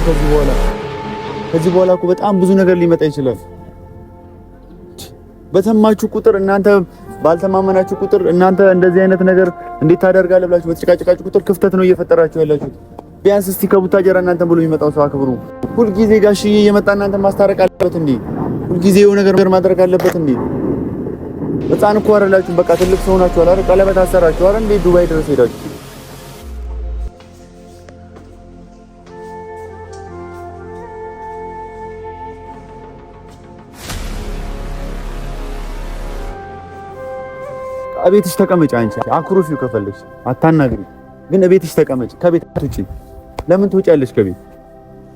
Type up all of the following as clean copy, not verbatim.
ይችላል ከዚህ በኋላ። ከዚህ በኋላ እኮ በጣም ብዙ ነገር ሊመጣ ይችላል። በሰማችሁ ቁጥር እናንተ ባልተማመናችሁ ቁጥር እናንተ እንደዚህ አይነት ነገር እንዴት ታደርጋለህ ብላችሁ በተጨቃጨቃችሁ ቁጥር ክፍተት ነው እየፈጠራችሁ ያላችሁት። ቢያንስ እስቲ ከቡታጀራ እናንተ ብሎ የሚመጣው ሰው አክብሩ። ሁልጊዜ ጋሽዬ እየመጣ እናንተ ማስታረቅ አለበት እንዴ? ሁልጊዜ የሆነ ነገር ማድረግ አለበት እንዴ? ህፃን እኮ አይደላችሁም። በቃ ትልቅ ሰው ናችሁ አይደል? ቀለበት አሰራችሁ አይደል? እንዴ ዱባይ ድረስ ሄዳችሁ እቤትሽ ተቀመጭ። አንቺ አኩርፊው ከፈለግሽ አታናግሪ፣ ግን እቤትሽ ተቀመጭ። ከቤት አትውጪ። ለምን ትውጫለሽ ከቤት?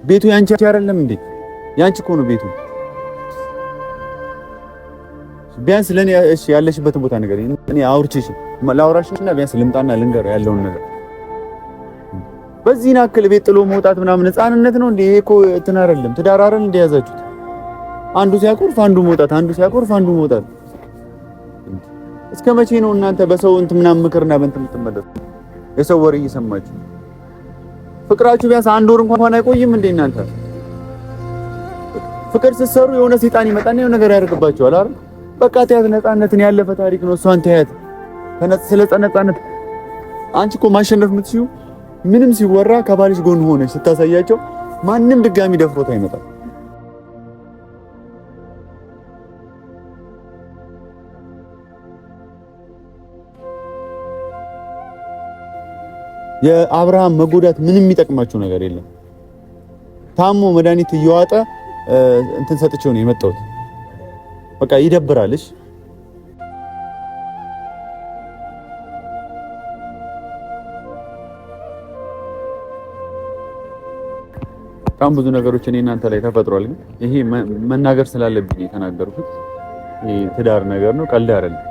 ቤቱ ያንቺ አይደለም እንዴ? ያንቺ እኮ ነው ቤቱ። ቢያንስ ለኔ እሺ፣ ያለሽበትን ቦታ ንገሪኝ። እኔ አውርቼሽ ላውራሽና ቢያንስ ልምጣና ልንገረው ያለውን ነገር። በዚህ ናክል ቤት ጥሎ መውጣት ምናምን ህፃንነት ነው እንዴ? ይሄ እኮ እንትን አይደለም፣ ትዳር አይደል እንደ ያዛችሁት። አንዱ ሲያኮርፍ አንዱ መውጣት፣ አንዱ ሲያኮርፍ አንዱ መውጣት። እስከ መቼ ነው እናንተ በሰው እንትን ምናምን ምክርና በእንትን የምትመለሱ? የሰው ወሬ እየሰማችሁ ፍቅራችሁ ቢያንስ አንድ ወር እንኳን አይቆይም እንዴ እናንተ? ፍቅር ስትሰሩ የሆነ ሰይጣን ይመጣና የሆነ ነገር ያደርግባችኋል አይደል? በቃ ተያት፣ ነፃነትን ያለፈ ታሪክ ነው። እሷን ተያት። ስለ ነፃነት አንቺ እኮ ማሸነፍ የምትችይው ምንም ሲወራ ከባልሽ ጎን ሆነሽ ስታሳያቸው ማንም ድጋሚ ደፍሮት አይመጣም። የአብርሃም መጎዳት ምንም የሚጠቅማቸው ነገር የለም። ታሞ መድኃኒት እየዋጠ እንትን ሰጥቼው ነው የመጣሁት። በቃ ይደብራልሽ። በጣም ብዙ ነገሮች እኔ እናንተ ላይ ተፈጥሯል። ግን ይሄ መናገር ስላለብኝ የተናገርኩት ይሄ ትዳር ነገር ነው፣ ቀልድ አይደለም።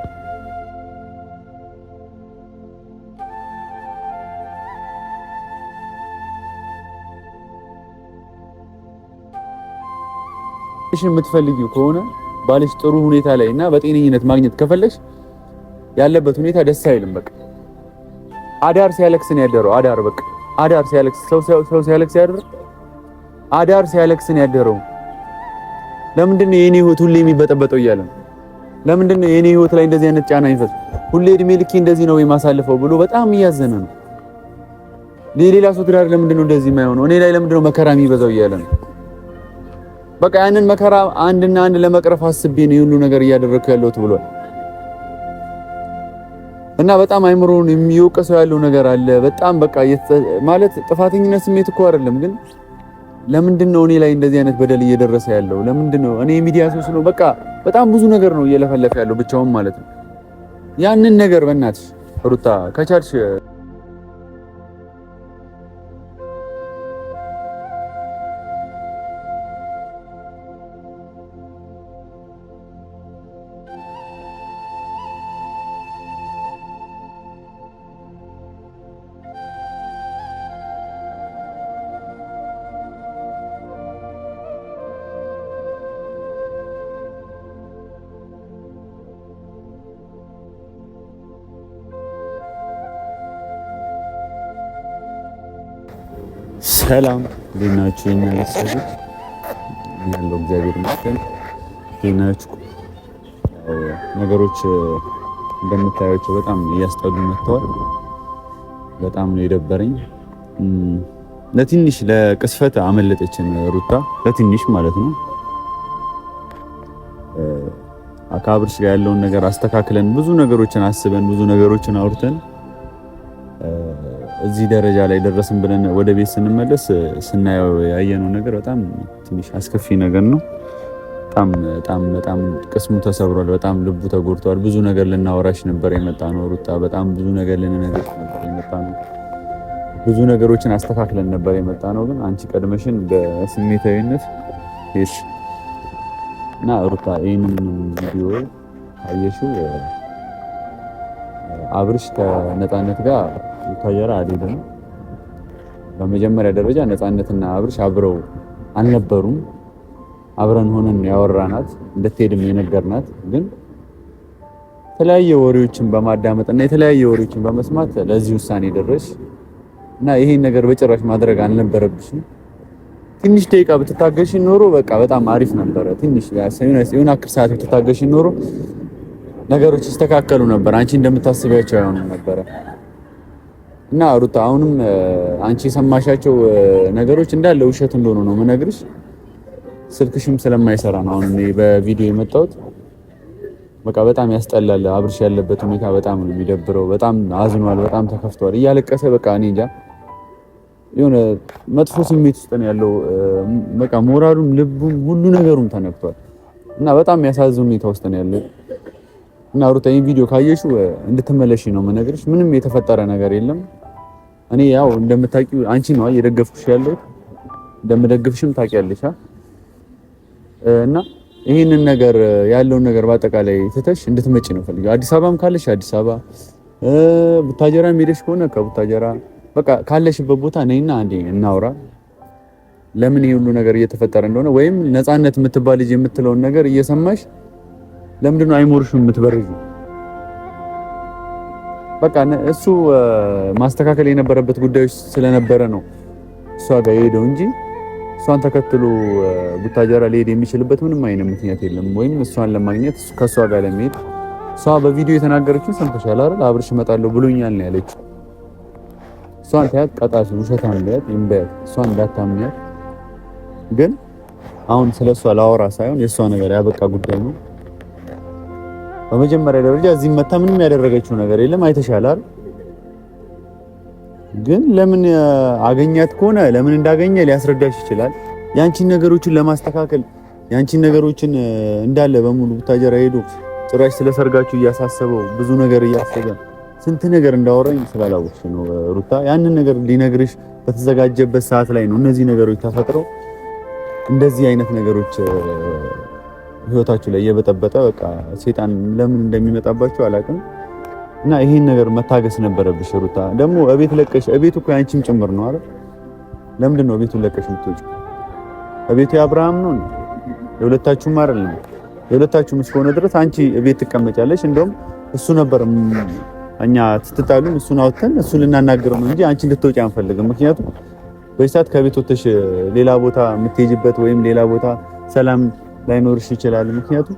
የምትፈልጊው ከሆነ ባልሽ ጥሩ ሁኔታ ላይ እና በጤነኝነት ማግኘት ከፈለግሽ ያለበት ሁኔታ ደስ አይልም። በቃ አዳር ሲያለቅስ ነው ያደረው። አዳር በቃ አዳር ሲያለቅስ ሰው ሰው ሲያለቅስ ያደረ አዳር ሲያለቅስ ነው ያደረው። ለምንድን ነው የኔ ህይወት ሁሌ የሚበጠበጠው እያለ ነው። ለምንድን ነው የኔ ህይወት ላይ እንደዚህ አይነት ጫና ይፈጥ ሁሌ እድሜ ልኬ እንደዚህ ነው የማሳልፈው ብሎ በጣም እያዘነ ነው። የሌላ ሰው ትዳር ለምንድን ነው እንደዚህ የማይሆነው? እኔ ላይ ለምንድን ነው መከራ የሚበዛው እያለ ነው። በቃ ያንን መከራ አንድና አንድ ለመቅረፍ አስቤ ነው የሁሉ ነገር እያደረግኩ ያለሁት ብሏል። እና በጣም አይምሮውን የሚወቀሰው ያለው ነገር አለ። በጣም በቃ ማለት ጥፋተኝነት ስሜት እኮ አይደለም፣ ግን ለምንድን ነው እኔ ላይ እንደዚህ አይነት በደል እየደረሰ ያለው? ለምንድን ነው እኔ የሚዲያ ሰው ስለሆነ በቃ በጣም ብዙ ነገር ነው እየለፈለፈ ያለው ብቻውን ማለት ነው። ያንን ነገር በእናትሽ ሩታ ከቻልሽ ሰላም እንዴት ናችሁ? የኛ ቤተሰቦች ያለው እግዚአብሔር ይመስገን። እንዴት ናችሁ? ነገሮች እንደምታያቸው በጣም እያስጠሉ መጥተዋል። በጣም ነው የደበረኝ። ለትንሽ ለቅስፈት አመለጠችን ሩታ፣ ለትንሽ ማለት ነው። ከአብርሽ ጋር ያለውን ነገር አስተካክለን ብዙ ነገሮችን አስበን ብዙ ነገሮችን አውርተን እዚህ ደረጃ ላይ ደረስን ብለን ወደ ቤት ስንመለስ ስናየው ያየነው ነገር በጣም ትንሽ አስከፊ ነገር ነው። በጣም በጣም በጣም ቅስሙ ተሰብሯል። በጣም ልቡ ተጎድቷል። ብዙ ነገር ልናወራሽ ነበር የመጣ ነው ሩታ። በጣም ብዙ ነገር ልንነግርሽ ነበር የመጣ ነው። ብዙ ነገሮችን አስተካክለን ነበር የመጣ ነው። ግን አንቺ ቀድመሽን በስሜታዊነት ሄድሽ እና ሩታ ይህንን ቪዲዮ አየሽው አብርሽ ከነፃነት ጋር ቡታጀራ አልሄድም። በመጀመሪያ ደረጃ ነፃነትና አብርሽ አብረው አልነበሩም። አብረን ሆነን ያወራናት እንድትሄድም የነገርናት፣ ግን የተለያየ ወሬዎችን በማዳመጥ እና የተለያየ ወሬዎችን በመስማት ለዚህ ውሳኔ ደረሽ እና ይሄን ነገር በጭራሽ ማድረግ አልነበረብሽም። ትንሽ ደቂቃ ብትታገሽ ኖሮ በቃ በጣም አሪፍ ነበረ። ትንሽ የሆነ አክል ሰዓት ብትታገሽ ኖሮ ነገሮች ይስተካከሉ ነበር። አንቺ እንደምታስቢያቸው አይሆንም ነበረ። እና ሩታ አሁንም አንቺ የሰማሻቸው ነገሮች እንዳለ ውሸት እንደሆኑ ነው የምነግርሽ። ስልክሽም ስለማይሰራ ነው አሁን እኔ በቪዲዮ የመጣሁት። በቃ በጣም ያስጠላል። አብርሽ ያለበት ሁኔታ በጣም ነው የሚደብረው። በጣም አዝኗል፣ በጣም ተከፍቷል፣ እያለቀሰ በቃ እኔ እንጃ የሆነ መጥፎ ስሜት ውስጥ ነው ያለው። በቃ ሞራሉም ልቡም ሁሉ ነገሩም ተነክቷል እና በጣም የሚያሳዝን ሁኔታ ውስጥ ነው ያለው። እና ሩታ ይሄን ቪዲዮ ካየሽው እንድትመለሺ ነው የምነግርሽ። ምንም የተፈጠረ ነገር የለም። እኔ ያው እንደምታውቂው አንቺ ነው እየደገፍኩሽ ያለሁት፣ እንደምደግፍሽም ታውቂያለሽ እና ይህንን ነገር ያለውን ነገር በአጠቃላይ ትተሽ እንድትመጪ ነው ፈልገው። አዲስ አበባም ካለሽ አዲስ አበባ፣ ቡታጀራ ሄደሽ ከሆነ ከቡታጀራ በቃ ካለሽበት ቦታ ነይና አንዴ እናውራ። ለምን ይሄ ሁሉ ነገር እየተፈጠረ እንደሆነ ወይም ነፃነት የምትባል ልጅ የምትለውን ነገር እየሰማሽ ለምንድን ነው አይሞርሽም የምትበርጁ? በቃ እሱ ማስተካከል የነበረበት ጉዳዮች ስለነበረ ነው እሷ ጋር የሄደው እንጂ እሷን ተከትሎ ቡታጀራ ሊሄድ የሚችልበት ምንም አይነት ምክንያት የለም። ወይም እሷን ለማግኘት ከእሷ ጋር ለመሄድ እሷ በቪዲዮ የተናገረችውን ሰምተሻል አይደል? አብርሽ እመጣለሁ ብሎኛል ነው ያለችው። እሷን ታያት፣ ቀጣሽ ውሸታም በያት፣ ይምበያት፣ እሷን እንዳታምኛት። ግን አሁን ስለ እሷ ላወራ ሳይሆን የእሷ ነገር ያበቃ ጉዳይ ነው። በመጀመሪያ ደረጃ እዚህ መታ ምንም ያደረገችው ነገር የለም። አይተሻል አይደል? ግን ለምን አገኛት ከሆነ ለምን እንዳገኘ ሊያስረዳሽ ይችላል። ያንቺን ነገሮችን ለማስተካከል ያንቺን ነገሮችን እንዳለ በሙሉ ቡታጀራ ሄዶ ጭራሽ ስለሰርጋችሁ እያሳሰበው ብዙ ነገር እያሰበ ስንት ነገር እንዳወራኝ ስላላወቅሽ ነው ሩታ። ያንን ነገር ሊነግርሽ በተዘጋጀበት ሰዓት ላይ ነው እነዚህ ነገሮች ተፈጥረው እንደዚህ አይነት ነገሮች ህይወታችሁ ላይ እየበጠበጠ በቃ ሴጣን ለምን እንደሚመጣባችሁ አላውቅም። እና ይሄን ነገር መታገስ ነበረብሽ ሩታ። ደግሞ እቤት ለቀሽ፣ እቤቱ እኮ ያንቺም ጭምር ነው አይደል? ለምንድን ነው እቤቱን ለቀሽ የምትወጪው? እቤቱ የአብርሃም ነው የሁለታችሁም አይደል? የሁለታችሁም እስከሆነ ድረስ አንቺ እቤት ትቀመጫለሽ። እንደውም እሱ ነበር እኛ ስትጣሉም እሱን አውጥተን እሱን ልናናግረው ነው እንጂ አንቺ እንድትወጪ አንፈልግም። ምክንያቱም በዚህ ሰዓት ከቤት ወጥተሽ ሌላ ቦታ የምትሄጂበት ወይም ሌላ ቦታ ሰላም ላይኖርሽ ይችላል። ምክንያቱም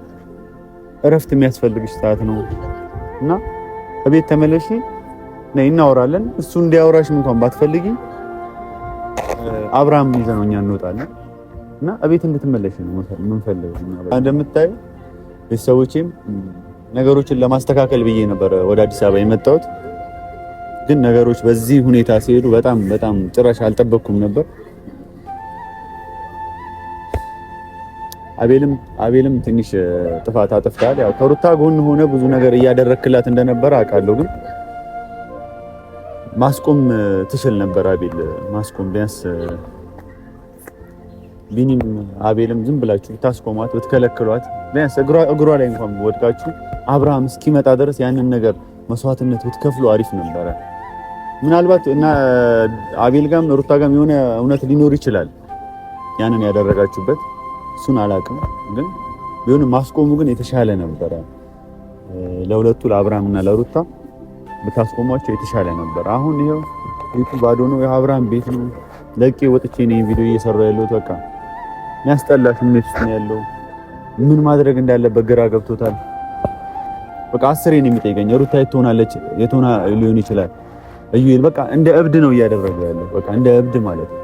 እረፍት የሚያስፈልግሽ ሰዓት ነው እና እቤት ተመለሽ ነይ እናወራለን። እሱ እንዲያወራሽም እንኳን ባትፈልጊ አብርሃም ይዘነው እኛ እንወጣለን እና እቤት እንድትመለሽ ነው የምንፈልገው። እንደምታዩ ቤተሰቦቼም ነገሮችን ለማስተካከል ብዬ ነበር ወደ አዲስ አበባ የመጣሁት። ግን ነገሮች በዚህ ሁኔታ ሲሄዱ በጣም በጣም ጭራሽ አልጠበቅኩም ነበር። አቤልም ትንሽ ጥፋት አጥፍቷል። ያው ከሩታ ጎን ሆነ ብዙ ነገር እያደረክላት እንደነበረ አውቃለሁ። ግን ማስቆም ትችል ነበር አቤል፣ ማስቆም ቢያንስ ቢኒም አቤልም ዝም ብላችሁ ብታስቆሟት ብትከለክሏት ቢያንስ እግሯ ላይ እንኳን ወድቃችሁ አብርሃም እስኪመጣ ድረስ ያንን ነገር መስዋዕትነት ብትከፍሉ አሪፍ ነበረ። ምናልባት እና አቤል ጋም ሩታ ጋም የሆነ እውነት ሊኖር ይችላል ያንን ያደረጋችሁበት እሱን አላውቅም፣ ግን ቢሆንም ማስቆሙ ግን የተሻለ ነበረ። ለሁለቱ ለአብርሃም እና ለሩታ ብታስቆሟቸው የተሻለ ነበር። አሁን ይኸው ቤቱ ባዶ ነው። የአብርሃም ቤት ነው። ለቄ ወጥቼ ነው ቪዲዮ እየሰራሁ ያለሁት። በቃ የሚያስጠላ ስሜት ውስጥ ነው ያለው። ምን ማድረግ እንዳለበት ግራ ገብቶታል። በቃ አስሬ ነው የሚጠይቀኝ። ሩታ የት ትሆናለች? የት ሆና ሊሆን ይችላል? እዩኤል በቃ እንደ እብድ ነው እያደረገ ያለው። በቃ እንደ እብድ ማለት ነው።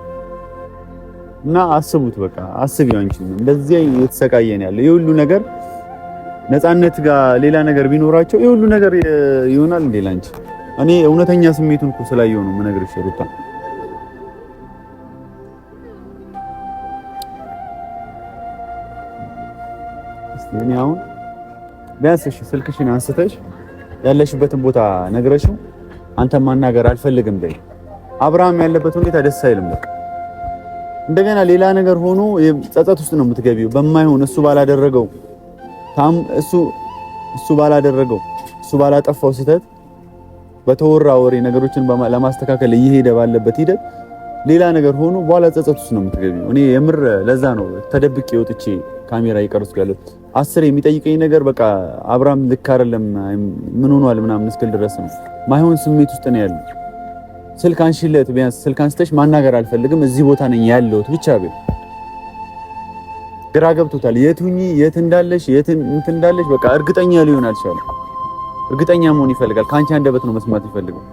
እና አስቡት፣ በቃ አስቢው አንቺ እንደዚህ የተሰቃየን ያለው የሁሉ ነገር ነፃነት ጋር ሌላ ነገር ቢኖራቸው የሁሉ ነገር ይሆናል እንዴ ላንቺ? እኔ እውነተኛ ስሜቱን እኮ ስላየሁ ነው የምነግርሽ ሩታ። እስቲ እኔ አሁን ቢያንስ እሺ ስልክሽን አንስተሽ ያለሽበትን ቦታ ነግረሽው አንተ ማናገር አልፈልግም በይ። አብርሃም ያለበት ሁኔታ ደስ አይልም። በቃ እንደገና ሌላ ነገር ሆኖ ጸጸት ውስጥ ነው የምትገቢው። በማይሆን እሱ ባላደረገው እሱ እሱ ባላደረገው እሱ ባላጠፋው ስህተት በተወራ ወሬ ነገሮችን ለማስተካከል እየሄደ ባለበት ሂደት ሌላ ነገር ሆኖ በኋላ ጸጸት ውስጥ ነው የምትገቢው። እኔ የምር ለዛ ነው ተደብቄ ወጥቼ ካሜራ እየቀረጽኩ ያለሁት። አስር የሚጠይቀኝ ነገር በቃ አብርሃም ልክ አይደለም ምን ሆኗል ምናምን እስክል ድረስ ነው ማይሆን ስሜት ውስጥ ነው ያለው። ስልክ አንሺለት፣ ቢያንስ ስልክ አንስተሽ ማናገር አልፈልግም እዚህ ቦታ ነኝ ያለሁት ብቻ በይ። ግራ ገብቶታል። የቱኝ የት እንዳለሽ የት እንትን እንዳለሽ በቃ እርግጠኛ ሊሆን አልቻለም። እርግጠኛ መሆን ይፈልጋል። ከአንቺ አንደበት ነው መስማት ይፈልጋል።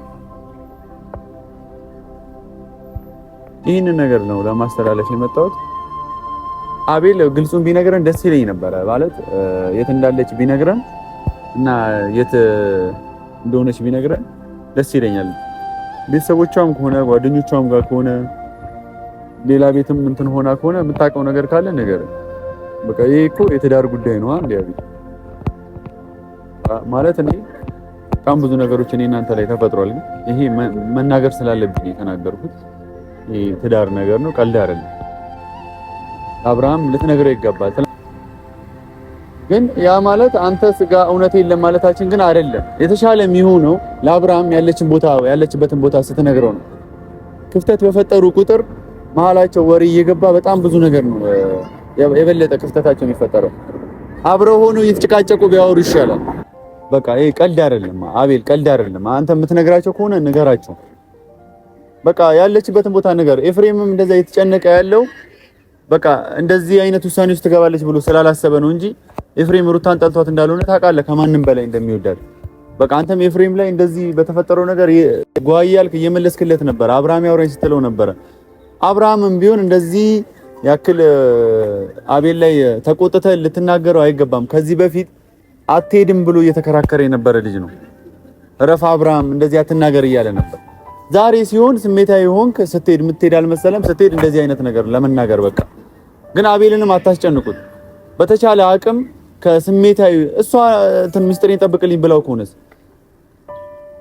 ይህንን ነገር ነው ለማስተላለፍ የመጣሁት። አቤል ግልጹን ቢነግረን ደስ ይለኝ ነበረ። ማለት የት እንዳለች ቢነግረን እና የት እንደሆነች ቢነግረን ደስ ይለኛል። ቤተሰቦቿም ከሆነ ጓደኞቿም ጋር ከሆነ ሌላ ቤትም እንትን ሆና ከሆነ የምታውቀው ነገር ካለ ነገር በቃ ይሄ እኮ የትዳር ጉዳይ ነው። አንዴ አቤል ማለት እኔ በጣም ብዙ ነገሮች እኔ እናንተ ላይ ተፈጥሯል። ግን ይሄ መናገር ስላለብኝ የተናገርኩት ይሄ ትዳር ነገር ነው፣ ቀልድ አይደለም። አብርሃም ልትነግረው ይገባል። ግን ያ ማለት አንተ ስጋ እውነት የለም ማለታችን ግን አይደለም። የተሻለ የሚሆነው ለአብርሃም ያለችን ቦታ ያለችበትን ቦታ ስትነግረው ነው። ክፍተት በፈጠሩ ቁጥር መሀላቸው ወሬ እየገባ በጣም ብዙ ነገር ነው የበለጠ ክፍተታቸው የሚፈጠረው። አብረው ሆነው እየተጨቃጨቁ ቢያወሩ ይሻላል። በቃ ይሄ ቀልድ አይደለም አቤል፣ ቀልድ አይደለም። አንተ የምትነግራቸው ከሆነ ንገራቸው። በቃ ያለችበትን ቦታ ንገር። ኤፍሬምም እንደዛ እየተጨነቀ ያለው በቃ እንደዚህ አይነት ውሳኔ ውስጥ ትገባለች ብሎ ስላላሰበ ነው እንጂ ኤፍሬም ሩታን ጠልቷት እንዳልሆነ ታውቃለህ፣ ከማንም በላይ እንደሚወዳት። በቃ አንተም ኤፍሬም ላይ እንደዚህ በተፈጠረው ነገር ጓ እያልክ እየመለስክለት ነበር። አብርሃም ያውራኝ ስትለው ነበረ። አብርሃምም ቢሆን እንደዚህ ያክል አቤል ላይ ተቆጥተ ልትናገረው አይገባም። ከዚህ በፊት አትሄድም ብሎ እየተከራከረ የነበረ ልጅ ነው። ረፍ አብርሃም እንደዚህ አትናገር እያለ ነበር። ዛሬ ሲሆን ስሜታዊ ሆንክ። ስትሄድ የምትሄድ አልመሰለም። ስትሄድ እንደዚህ አይነት ነገር ለመናገር በቃ ግን አቤልንም አታስጨንቁት። በተቻለ አቅም ከስሜታዊ እሷ እንትን ምስጢሬን ጠብቅልኝ ብላው ከሆነስ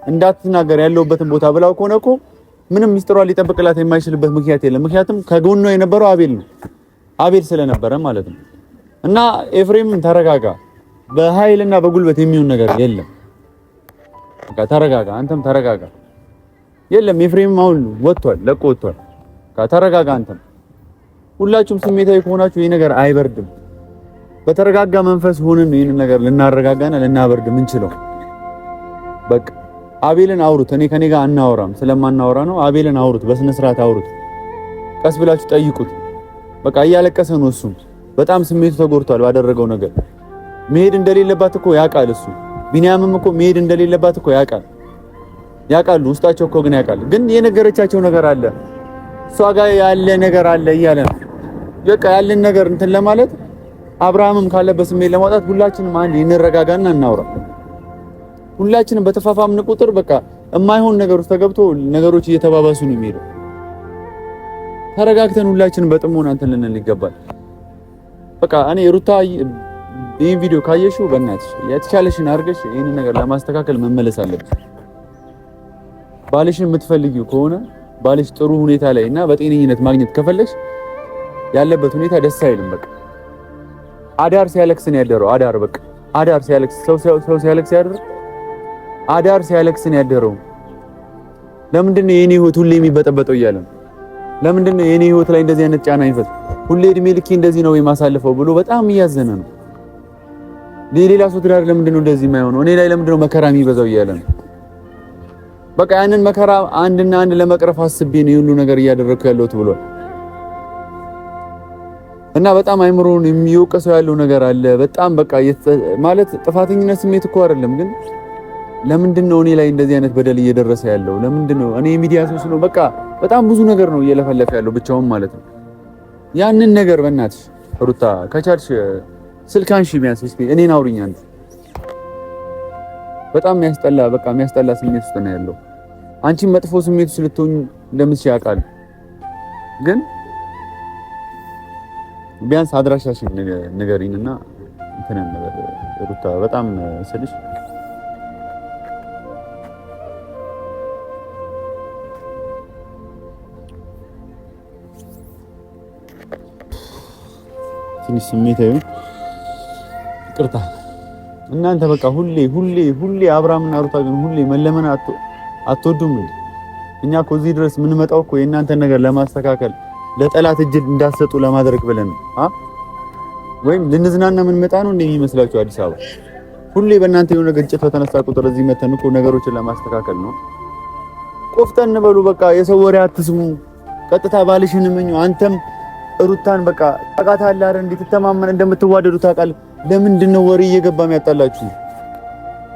እንዳትናገር ያለውበትን ቦታ ብላው ከሆነ እኮ ምንም ምስጢሯን ሊጠብቅላት የማይችልበት ምክንያት የለም። ምክንያቱም ከጎኗ የነበረው አቤል ነው፣ አቤል ስለነበረ ማለት ነው። እና ኤፍሬም ተረጋጋ። በኃይልና በጉልበት የሚሆን ነገር የለም። በቃ ተረጋጋ፣ አንተም ተረጋጋ። የለም ኤፍሬም አሁን ወጥቷል፣ ለቆ ወጥቷል። በቃ ተረጋጋ አንተም። ሁላችሁም ስሜታዊ ከሆናችሁ ይህ ነገር አይበርድም። በተረጋጋ መንፈስ ሆነን ይህንን ነገር ልናረጋጋና ልናበርድ ምንችለው። በቃ አቤልን አውሩት። እኔ ከኔ ጋር አናወራም ስለማናወራ ነው። አቤልን አውሩት፣ በስነ ስርዓት አውሩት። ቀስ ብላችሁ ጠይቁት። በቃ እያለቀሰ ነው እሱም በጣም ስሜቱ ተጎድቷል ባደረገው ነገር። መሄድ እንደሌለባት እኮ ያውቃል እሱ። ቢኒያምም እኮ መሄድ እንደሌለባት እኮ ያውቃል፣ ያውቃሉ። ውስጣቸው እኮ ግን ያውቃል። ግን የነገረቻቸው ነገር አለ፣ እሷ ጋር ያለ ነገር አለ እያለ ነው። በቃ ያለን ነገር እንትን ለማለት አብርሃምም ካለበት ስሜት ለማውጣት ሁላችንም አንድ እንረጋጋና እናውራ። ሁላችንም በተፋፋምን ቁጥር በቃ የማይሆን ነገር ውስጥ ተገብቶ ነገሮች እየተባባሱ ነው የሚሄደው። ተረጋግተን ሁላችንም በጥሞና እንትን ልንል ይገባል። በቃ እኔ ሩታ ይህን ቪዲዮ ካየሽው በእናትሽ የተቻለሽን አድርገሽ ይህንን ነገር ለማስተካከል መመለስ አለብሽ። ባልሽን የምትፈልጊው ከሆነ ባልሽ ጥሩ ሁኔታ ላይ እና በጤነኝነት ማግኘት ከፈለግሽ ያለበት ሁኔታ ደስ አይልም። በቃ አዳር ሲያለቅስ ነው ያደረው። አዳር በቃ አዳር ሲያለቅስ ሰው ሲያለቅስ ያደረ አዳር ሲያለቅስ ነው ያደረው። ለምንድን ነው የኔ ህይወት ሁሌ የሚበጠበጠው እያለ ነው። ለምንድን ነው የኔ ህይወት ላይ እንደዚህ አይነት ጫና ይፈጥ ሁሌ እድሜ ልኬ እንደዚህ ነው የማሳልፈው ብሎ በጣም እያዘነ ነው። የሌላ ሰው ትዳር ለምንድን ነው እንደዚህ የማይሆነው? እኔ ላይ ለምንድን ነው መከራ የሚበዛው እያለ ነው። በቃ ያንን መከራ አንድና አንድ ለመቅረፍ አስቤ ነው የሁሉ ነገር እያደረግኩ ያለሁት ብሏል። እና በጣም አይምሮውን የሚወቀሰው ያለው ነገር አለ። በጣም በቃ ማለት ጥፋተኝነት ስሜት እኮ አይደለም፣ ግን ለምንድን ነው እኔ ላይ እንደዚህ አይነት በደል እየደረሰ ያለው? ለምንድን ነው እኔ የሚዲያ ሰው ስለሆነ በቃ በጣም ብዙ ነገር ነው እየለፈለፈ ያለው ብቻውን ማለት ነው። ያንን ነገር በእናትሽ ሩታ ከቻልሽ ስልክ አንሺ፣ ቢያንስ እስኪ እኔን አውሪኝ። አንተ በጣም የሚያስጠላ በቃ የሚያስጠላ ስሜት ውስጥ ነው ያለው። አንቺም መጥፎ ስሜት ውስጥ ልትሆኝ እንደምትችይ ያውቃል፣ ግን ቢያንስ አድራሻሽን ንገሪኝና እንትን እንበል ሩታ። በጣም ስልሽ ትንሽ ስሜታዊ ይቅርታ። እናንተ በቃ ሁሌ ሁሌ ሁሌ አብርሃምና ሩታ ግን ሁሌ መለመን አትወዱም እንዴ? እኛ እኮ እዚህ ድረስ የምንመጣው እኮ የእናንተን ነገር ለማስተካከል ለጠላት እጅ እንዳትሰጡ ለማድረግ ብለን አ ወይም ልንዝናና የምንመጣ ነው እንደ የሚመስላችሁ አዲስ አበባ ሁሌ በእናንተ የሆነ ግጭት በተነሳ ቁጥር እዚህ መተን እኮ ነገሮችን ለማስተካከል ነው። ቆፍጠን በሉ በቃ። የሰው ወሬ አትስሙ። ቀጥታ ባልሽን እመኙ። አንተም ሩታን በቃ ታውቃታለህ አይደል? እንዴት ትተማመን እንደምትዋደዱ ታውቃለህ። ለምንድን ነው ወሬ እየገባ የሚያጣላችሁ?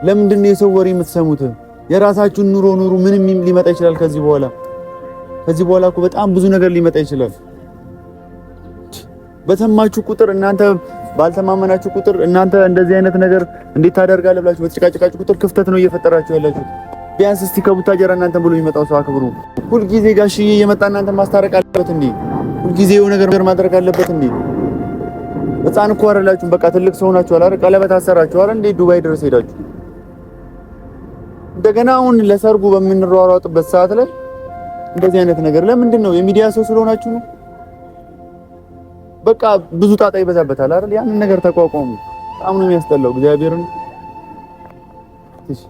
ለምንድን ነው የሰው ወሬ የምትሰሙት? የራሳችሁን ኑሮ ኑሩ። ምንም ሊመጣ ይችላል ከዚህ በኋላ። ከዚህ በኋላ እኮ በጣም ብዙ ነገር ሊመጣ ይችላል። በሰማችሁ ቁጥር እናንተ ባልተማመናችሁ ቁጥር እናንተ እንደዚህ አይነት ነገር እንዴት ታደርጋለህ ብላችሁ በተጨቃጨቃችሁ ቁጥር ክፍተት ነው እየፈጠራችሁ ያላችሁት። ቢያንስ እስቲ ከቡታጀራ እናንተ ብሎ የሚመጣው ሰው አክብሩ። ሁልጊዜ ጋሽዬ እየመጣ እናንተ ማስታረቅ አለበት እንዴ? ሁልጊዜ የሆነ ነገር ማድረግ አለበት እንዴ? ህፃን እኮ አይደላችሁም። በቃ ትልቅ ሰው ናችሁ አይደል? ቀለበት አሰራችሁ አይደል? እንዴ ዱባይ ድረስ ሄዳችሁ እንደገና አሁን ለሰርጉ በምንሯሯጥበት ሰዓት ላይ እንደዚህ አይነት ነገር ለምንድን ነው? የሚዲያ ሰው ስለሆናችሁ ነው? በቃ ብዙ ጣጣ ይበዛበታል አይደል? ያንን ነገር ተቋቋሙ። በጣም ነው የሚያስጠላው። እግዚአብሔርን እሺ፣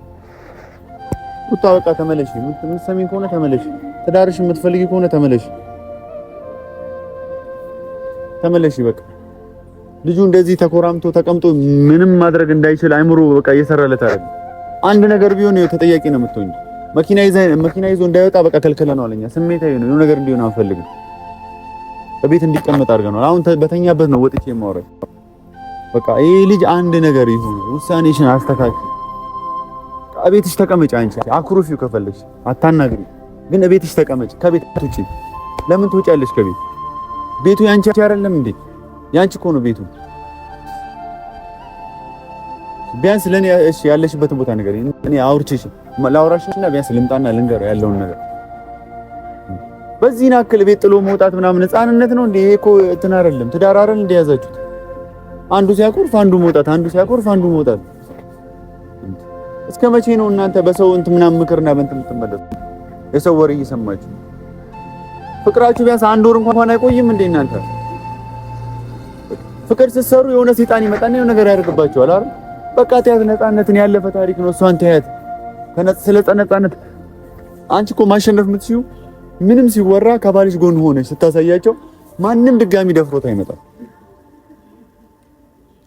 ሩታ በቃ ተመለሽ። የምትሰሚኝ ከሆነ ተመለሽ። ትዳርሽ የምትፈልጊ ከሆነ ተመለሽ፣ ተመለሽ። በቃ ልጁ እንደዚህ ተኮራምቶ ተቀምጦ ምንም ማድረግ እንዳይችል አይምሮ በቃ እየሰራለት አይደል። አንድ ነገር ቢሆን ተጠያቂ ነው የምትሆኝ። መኪና ይዞ እንዳይወጣ በቃ ከልክለነዋል። እኛ ስሜታዊ ነው፣ የሆነ ነገር እንዲሆን አንፈልግም። በቤት እንዲቀመጥ አድርገነዋል። አሁን በተኛበት ነው ወጥቼ የማወራው። በቃ ይሄ ልጅ አንድ ነገር ይሁን፣ ውሳኔሽን አስተካክል። እቤትሽ ተቀመጭ። አንቺ አኩርፊው ከፈለግሽ አታናግሪ፣ ግን እቤትሽ ተቀመጭ። ከቤት ውጪ ለምን ትወጫለሽ? ከቤት ቤቱ ያንቺ አይደለም እንዴ? ያንቺ እኮ ነው ቤቱ። ቢያንስ ለኔ እሺ፣ ያለሽበትን ቦታ ንገሪኝ። እኔ አውርቼሽ ላውራሽና ቢያንስ ልምጣና ልንገረው ያለውን ነገር። በዚህ ናክል ቤት ጥሎ መውጣት ምናምን ህፃንነት ነው እንዴ? ይሄ እኮ እንትን አይደለም፣ ትዳር አይደል እንዴ ያዛችሁት? አንዱ ሲያኮርፍ አንዱ መውጣት፣ አንዱ ሲያኮርፍ አንዱ መውጣት። እስከ መቼ ነው እናንተ በሰው እንትን ምናምን ምክርና በእንትን የምትመለሱ? የሰው ወሬ እየሰማችሁ ፍቅራችሁ ቢያንስ አንድ ወር እንኳን አይቆይም እንዴ እናንተ? ፍቅር ስትሰሩ የሆነ ሰይጣን ይመጣና የሆነ ነገር ያደርግባችኋል አይደል? በቃ ተያት፣ ነፃነትን ያለፈ ታሪክ ነው። እሷን ተያት። ስለ ነፃነት አንቺ እኮ ማሸነፍ የምትችይው ምንም ሲወራ ከባልሽ ጎን ሆነሽ ስታሳያቸው ማንም ድጋሚ ደፍሮት አይመጣም።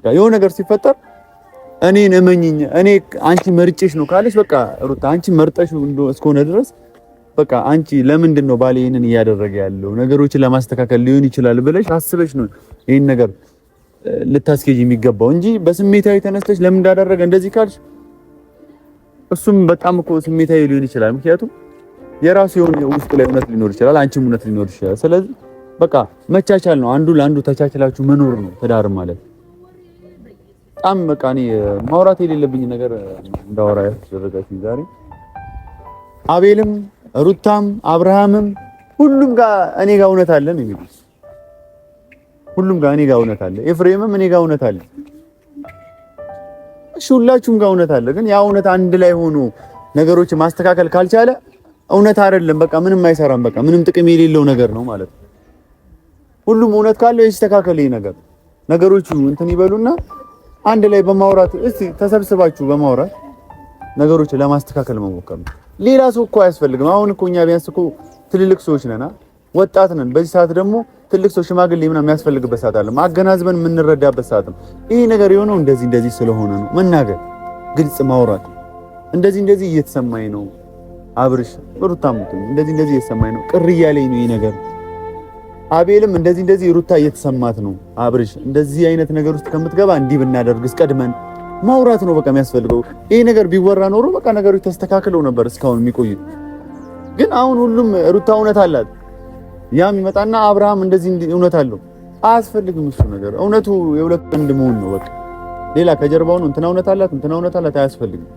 የሆነ ነገር ሲፈጠር እኔን እመኝኝ እኔ አንቺ መርጬሽ ነው ካለሽ በቃ ሩታ አንቺ መርጠሽ እስከሆነ ድረስ በቃ አንቺ ለምንድን ነው ባሌ ይሄንን እያደረገ ያለው ነገሮችን ለማስተካከል ሊሆን ይችላል ብለሽ አስበሽ ነው ይሄን ነገር ልታስኬጅ የሚገባው እንጂ በስሜታዊ ተነስተሽ ለምን እንዳደረገ እንደዚህ ካልሽ እሱም በጣም እኮ ስሜታዊ ሊሆን ይችላል። ምክንያቱም የራሱ የሆነ ውስጡ ላይ እውነት ሊኖር ይችላል፣ አንቺም እውነት ሊኖር ይችላል። ስለዚህ በቃ መቻቻል ነው፣ አንዱ ለአንዱ ተቻችላችሁ መኖር ነው ትዳር ማለት። በጣም በቃ እኔ ማውራት የሌለብኝ ነገር እንዳወራ ያደረጋችሁ ዛሬ። አቤልም ሩታም አብርሃምም ሁሉም ጋር እኔ ጋር እውነት አለ ነው የሚሉት። ሁሉም ጋር እኔ ጋር እውነት አለ። ኤፍሬምም እኔ ጋር እውነት አለ። እሺ ሁላችሁም ጋር እውነት አለ። ግን ያ እውነት አንድ ላይ ሆኖ ነገሮች ማስተካከል ካልቻለ እውነት አይደለም። በቃ ምንም አይሰራም። በቃ ምንም ጥቅም የሌለው ነገር ነው ማለት ነው። ሁሉም እውነት ካለው ይስተካከል ይሄ ነገር። ነገሮቹ እንትን ይበሉና አንድ ላይ በማውራት እስቲ ተሰብስባችሁ በማውራት ነገሮች ለማስተካከል መሞከር ነው። ሌላ ሰው እኮ አያስፈልግም። አሁን እኮ እኛ ቢያንስ እኮ ትልልቅ ሰዎች ነና ወጣት ነን። በዚህ ሰዓት ደግሞ ትልቅ ሰው ሽማግሌ ምናምን የሚያስፈልግበት ሰዓት አለ። ማገናዝበን የምንረዳበት ሰዓት ነው። ይሄ ነገር የሆነው እንደዚህ እንደዚህ ስለሆነ ነው። መናገር፣ ግልጽ ማውራት፣ እንደዚህ እንደዚህ እየተሰማኝ ነው አብርሽ፣ ሩታ እንደዚህ እንደዚህ እየተሰማኝ ነው፣ ቅር እያለኝ ነው ይሄ ነገር። አቤልም እንደዚህ እንደዚህ ሩታ እየተሰማት ነው፣ አብርሽ እንደዚህ አይነት ነገር ውስጥ ከምትገባ እንዲህ ብናደርግስ ቀድመን ማውራት ነው በቃ የሚያስፈልገው። ይሄ ነገር ቢወራ ኖሮ በቃ ነገሮች ተስተካክለው ነበር እስካሁን የሚቆዩት። ግን አሁን ሁሉም ሩታ እውነት አላት። ያም ይመጣና አብርሃም እንደዚህ እውነት አለው። አያስፈልግም እሱ ነገር እውነቱ የሁለት ወንድ መሆን ነው በቃ። ሌላ ከጀርባው ነው እንትና እውነት አላት እንትና እውነት አላት አያስፈልግም።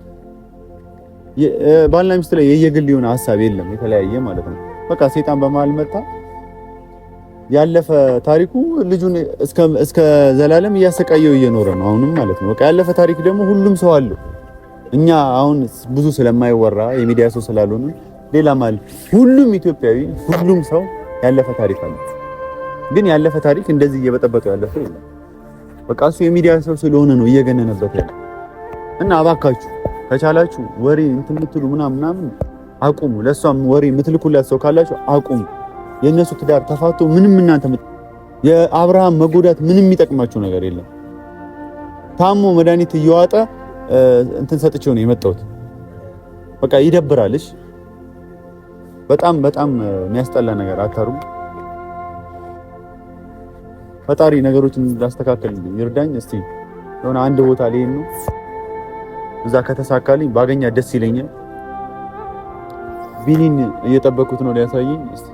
ባልና ሚስት ላይ የየግል የሆነ ሀሳብ የለም፣ የተለያየ ማለት ነው። በቃ ሴጣን በመሀል መጣ። ያለፈ ታሪኩ ልጁን እስከ ዘላለም እያሰቃየው እየኖረ ነው አሁንም ማለት ነው። በቃ ያለፈ ታሪክ ደግሞ ሁሉም ሰው አለው። እኛ አሁን ብዙ ስለማይወራ የሚዲያ ሰው ስላልሆነ ሌላ ማለት ሁሉም ኢትዮጵያዊ ሁሉም ሰው ያለፈ ታሪክ አለ። ግን ያለፈ ታሪክ እንደዚህ እየበጠበጠው ያለፈ የለም። በቃ እሱ የሚዲያ ሰው ስለሆነ ነው እየገነነበት ያለ። እና እባካችሁ ከቻላችሁ ወሬ እንትን የምትሉ ምናምን ምናምን አቁሙ። ለእሷም ወሬ የምትልኩላት ሰው ካላችሁ አቁሙ። የእነሱ ትዳር ተፋቶ ምንም እናንተ የአብርሃም መጎዳት ምንም የሚጠቅማችሁ ነገር የለም። ታሞ መድኃኒት እየዋጠ እንትን ሰጥቼው ነው የመጣሁት። በቃ ይደብራልሽ። በጣም በጣም የሚያስጠላ ነገር አታርጉ። ፈጣሪ ነገሮችን እንዳስተካከል ይርዳኝ። እስቲ የሆነ አንድ ቦታ ልሄድ ነው። እዛ ከተሳካልኝ ባገኛ ደስ ይለኛል። ቢኒን እየጠበኩት ነው ሊያሳየኝ። እስቲ